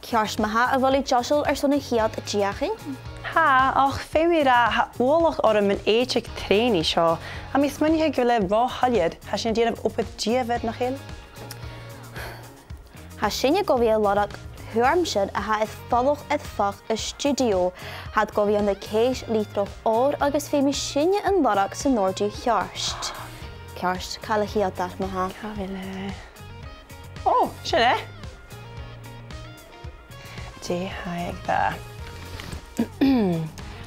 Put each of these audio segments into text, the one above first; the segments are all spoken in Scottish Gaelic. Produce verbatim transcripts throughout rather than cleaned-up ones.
Ceart ma-thà, a bheil thu deiseil airson a' chiad fheuchainn? Tha, ach feumaidh mi ràdh, tha uallach orm an èideadh trèanaidh seo. Tha mi a' smaoineachadh gu bheil e ro shoilleir, tha sinn a' dèanamh obair dìomhair, nach eil? Tha sinne gu bhith a' lorg tuairimsean a tha air falach air feadh an stiùidio. Tha iad gu bhith ann an cèis litrach òir agus feumaidh sinne an lorg san òrdugh cheart. Ceart, càit a bheil a' chiad fhear ma-thà? Càit a bheil e? Ò, sin e. Dè tha e ag ràdh?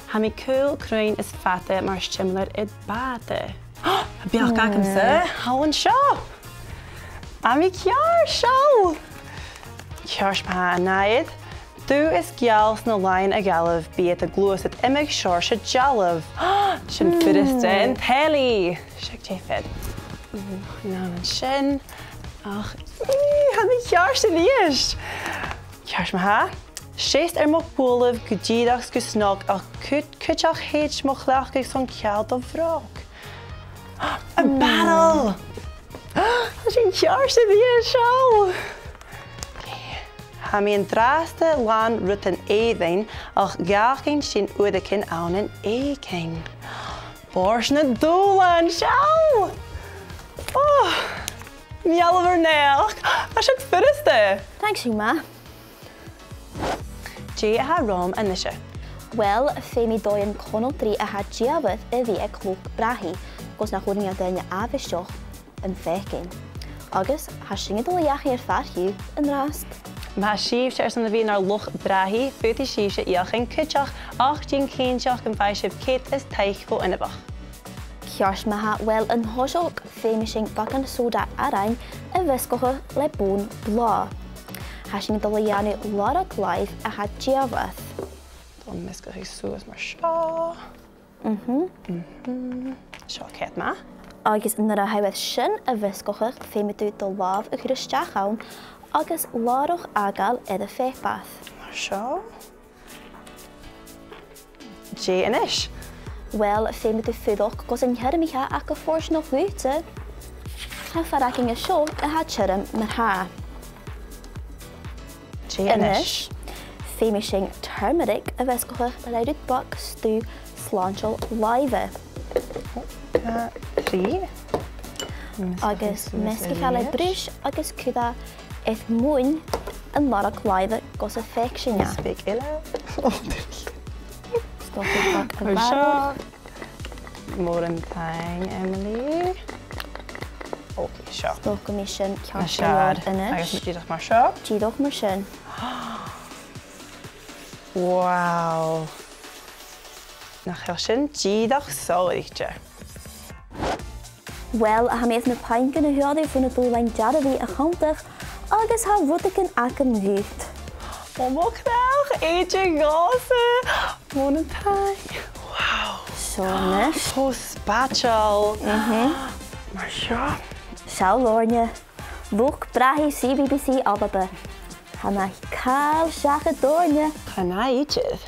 Tha mi caol, cruinn is fada mar similear air bàta. Tha beachd agamsa, tha e an seo. Tha mi ceàrr, seall. Ceart ma-thà, a-nis. Dubh is geal sna làithean a dh'fhalbh, bidh iad a' gluasad iomadh seòrsa dealbh. Sin furasta, an telly. Seo dè fhuair. Ò, chan ann an sin. Ach, ì, tha mi ceàrr a-rithist. Ceart ma-thà. Seas air mo chuairt gu dìreach 's gu snog ach cuid-, cuideachd thèid mo chleachdadh son ceangal do bhròg. A barrel! Tha sinn ceàrr a-rithist, seall! Tha mi an-dràsta làn rudan èibhinn ach dh'fhàg sinn uaireigin ann an èiginn. Bòrd na dùbhlan, seall! Ò! Meal ur naidheachd! Tha siud furasta! Thanks, a Mhà. Dè a tha romham a-nise? Uill, feumaidh dòighean conaltraidh a tha dìomhair a bhith aig luchd-brathaidh, gus nach urrainn do dhaoine àbhaisteach am faicinn. Agus tha sinne a' dol a dh'fheuchainn air fear dhiubh an-dràsta. Ma tha sibhse airson a bhith nar luchd-brathaidh, faodaidh sibhse fheuchainn cuideachd, ach dèan cinnteach gum faigh sibh cead is taic bho inbheach. Ceart ma-thà, uill, an toiseach, feumaidh sinn beagan sòda arain a mheasgachadh le bòn blàth. Tha sinn a' dol a dhèanamh làrach-làimh a tha dìomhair. Dol a mheasgachadh suas mar seo. Mhm. Mhm. Seo ceart ma-thà. Agus nuair a tha thu air sin a mheasgachadh, feumaidh tu do làmh a chur a-steach ann agus làrach fhàgail air a' phàipear. Mar seo. Dè a-nis? Uill, feumaidh tu fuireach gus an tiormaicheas e gu fortanach dhutsa. Tha fear againn an seo a tha tioram mar-thà. Dè a-nis? A-nis, feumaidh sinn turmeric a mheasgachadh le rud beag stuth slàinteil làimhe. Dhà, trì. Agus measgaich e le bruis agus cuir e air muin an làraich-làimhe gus am faic sinn e. Is beag eile. Stop e beag a' bharrachd. Mòran taing, Emily. Ok, seo. Stop mi sin ceart gu leòr a-nis. Agus dìreach mar seo. Dìreach mar sin. Wow. Nach eil sin dìreach sònraichte. Uill, tha mi air na puingean a ghearradh bhon an dùbhlan dearbhaidh a chunntadh agus tha rudeigin agam dhut. Ò, mo chreach, èideadh dhòmhsa. Mòran taing. Wow. Seo a-nis. Cho spaideil. Mhm. Mar seo. Seall oirnne. Luchd-brathaidh C B B C Alba. Tha mi càil seachad oirnne. Chan e idir.